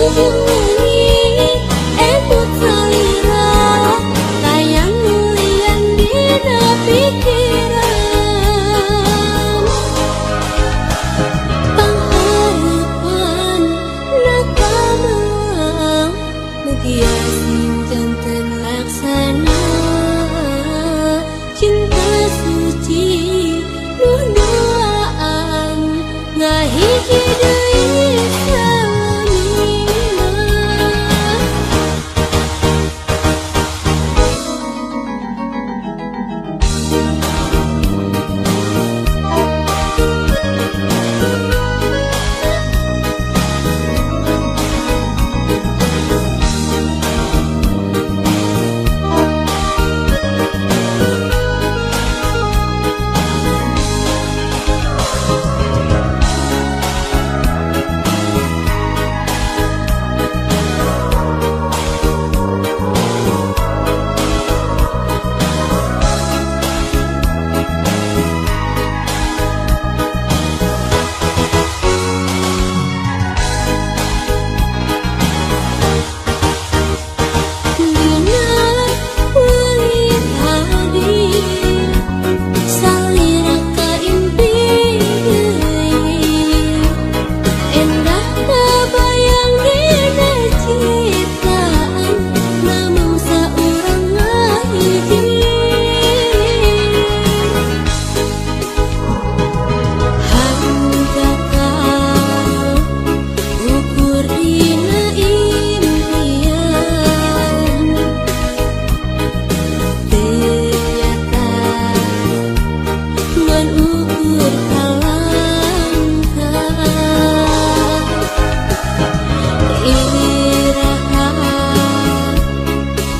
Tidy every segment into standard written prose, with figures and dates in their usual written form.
Siang jeung wengi emut salira tayang nulian dina pikiran. Pangharepan na kamang mugia sing janten laksana cinta suci nu duaan ngahiji deui salamina. Dina wengi tadi salira kaimpi deui endah kabayang dina ciptaan namung saurang ngahiji. Hanjakal ukur dina impian teu nyata ngan ukur kalangkah. Iraha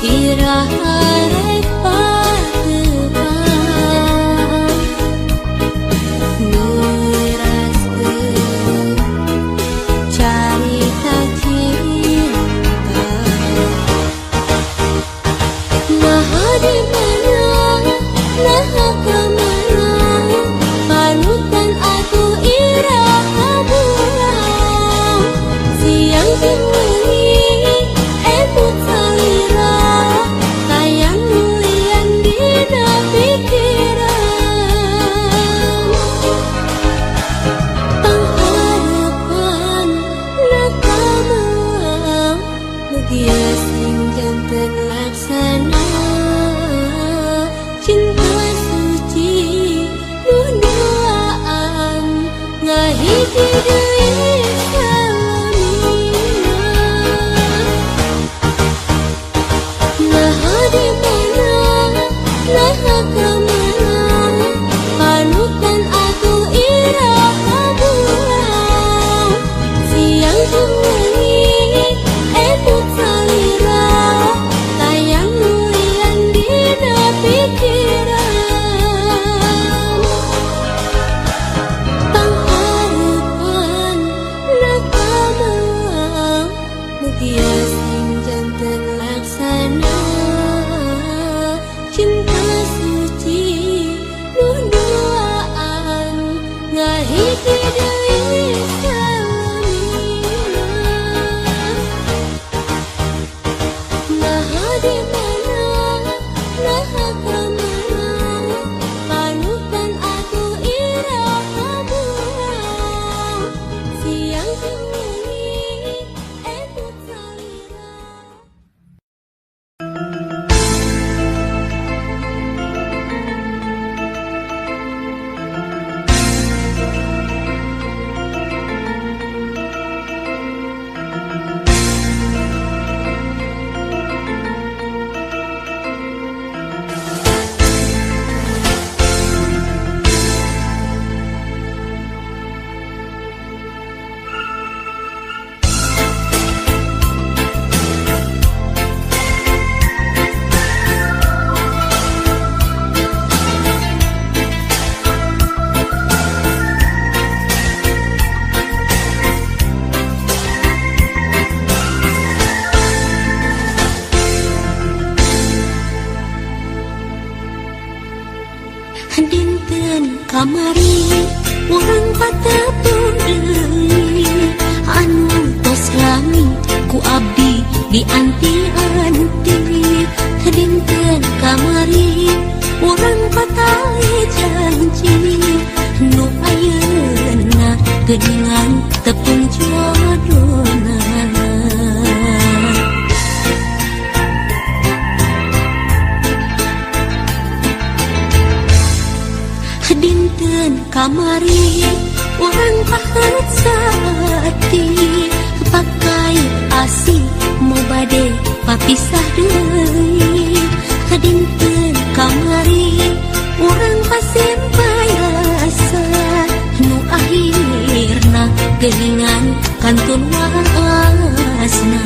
iraha rek patepang neraskeun carita cinta. Naha di mana, naha ka mana, panutan atuh iraha buang. Siang jeung wengi emut salira tayang nulian dina pikiran. Pangharepan na kamang mugia sing janten laksana cinta suci nu duaan ngahiji deui salamina. Naha di mana, naha ka mana, panutan atuh iraha buang. Siang jeung wengi emut salira tayang nulian dina pikiran. Pangharepan na kamang mugia sing janten laksana cinta suci nu duaan ngahiji deui salamina. Naha di mana, naha ka mana, panutan atuh iraha buang. Siang jeung wengi emut salira. Dinten kamari urang patepung deui anu tos lami. dianti-anti. Dinten kamari urang patali janji nu ayeuna geuningan tepung jodona. Dinten kamari urang pahet saati pakai asih mau bade papisah deui. Dinten kamari urang pasimpai rasa nu akhirna geuningan kantun waasna.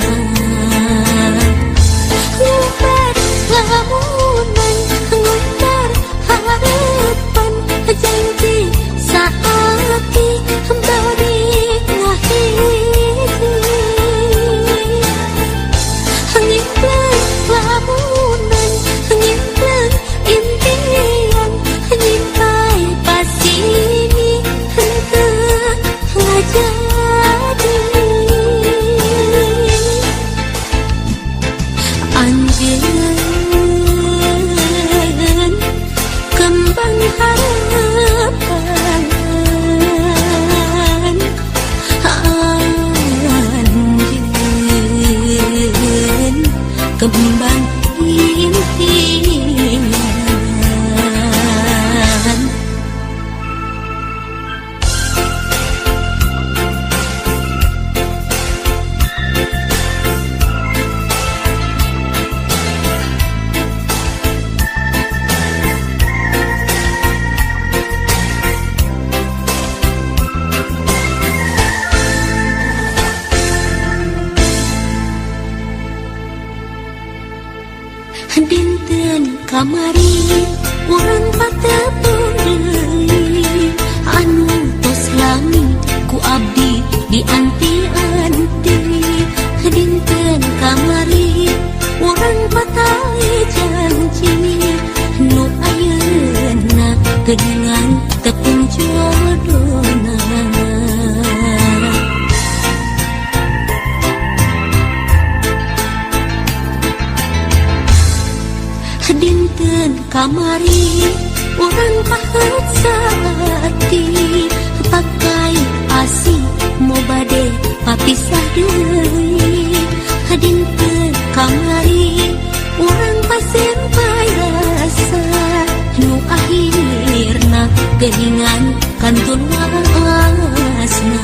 Ngumpar lamunan nguntar harapan janji saati bade ngahiji. Ngimpleng lamunan ngimpleng impian nyimpai pasini henteu ngajadi. Anjeun kembang harapan, anjeun kembang impian. Dinten kamari urang patepung deui anu tos lami ku abdi dianti-anti. Dinten kamari urang patali janji nu ayeuna geuningan tepung jodona. Dinten kamari urang pahet saati pakai asih mau bade papisah deui. Dinten kamari urang pasimpai rasa nu akhirna geuningan kantun waasna.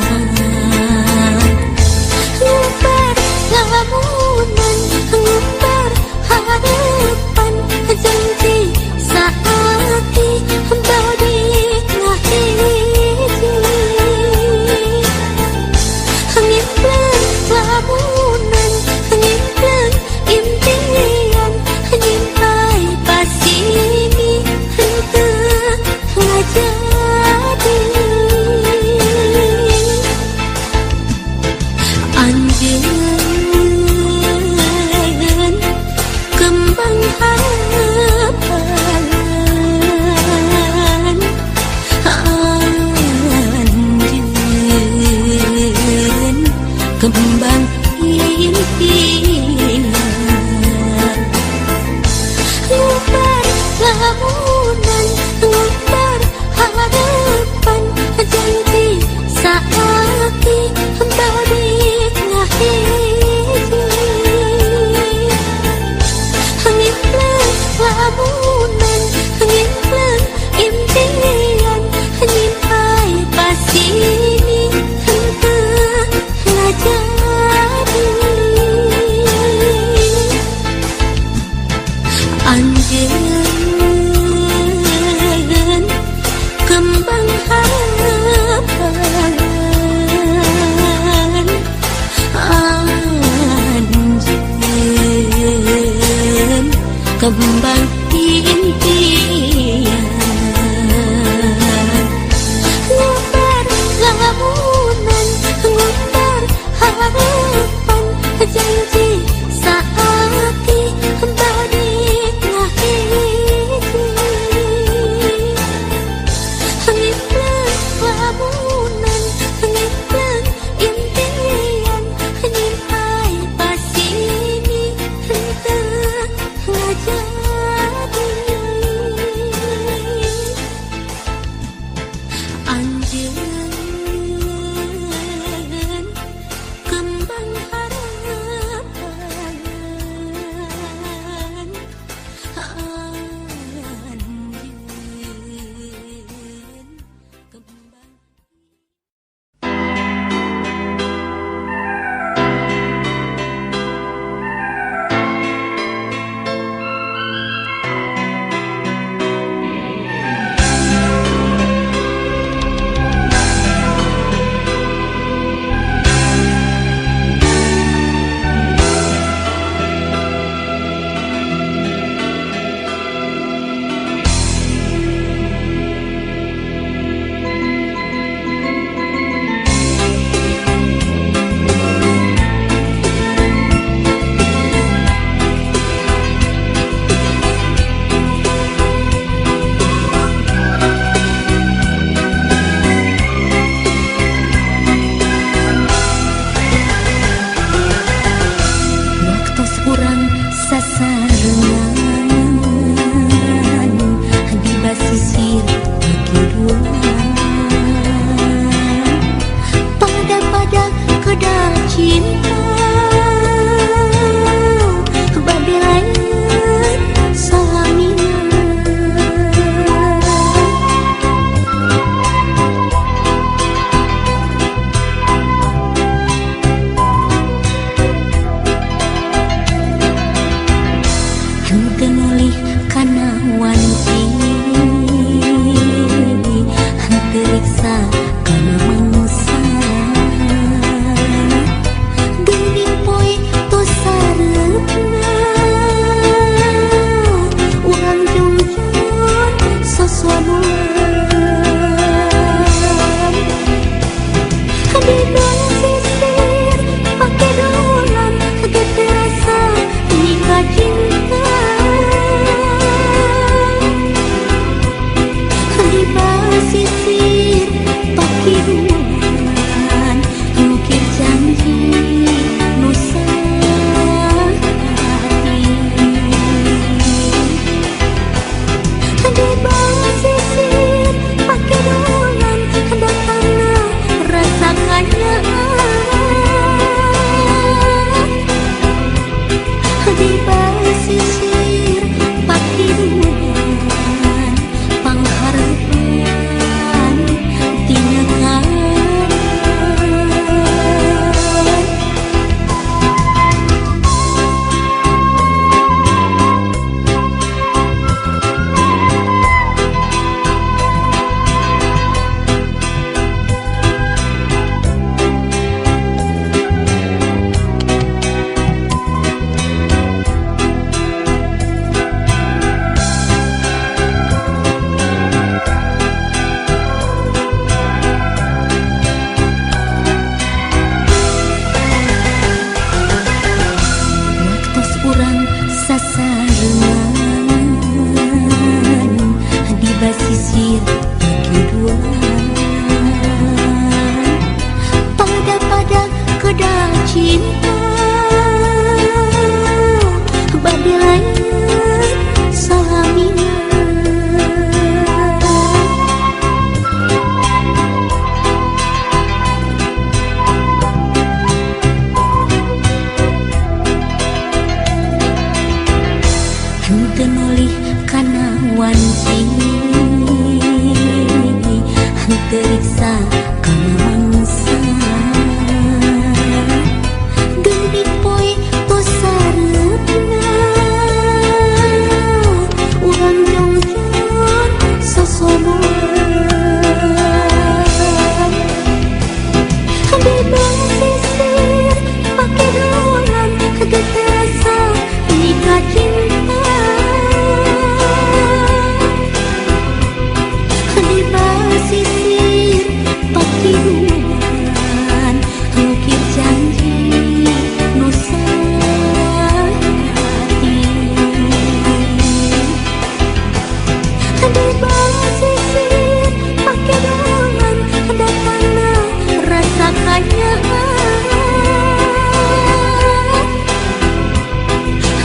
Ngumpar lamunan ngumpar harapan janji saati bade ngahiji.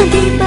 Dinten.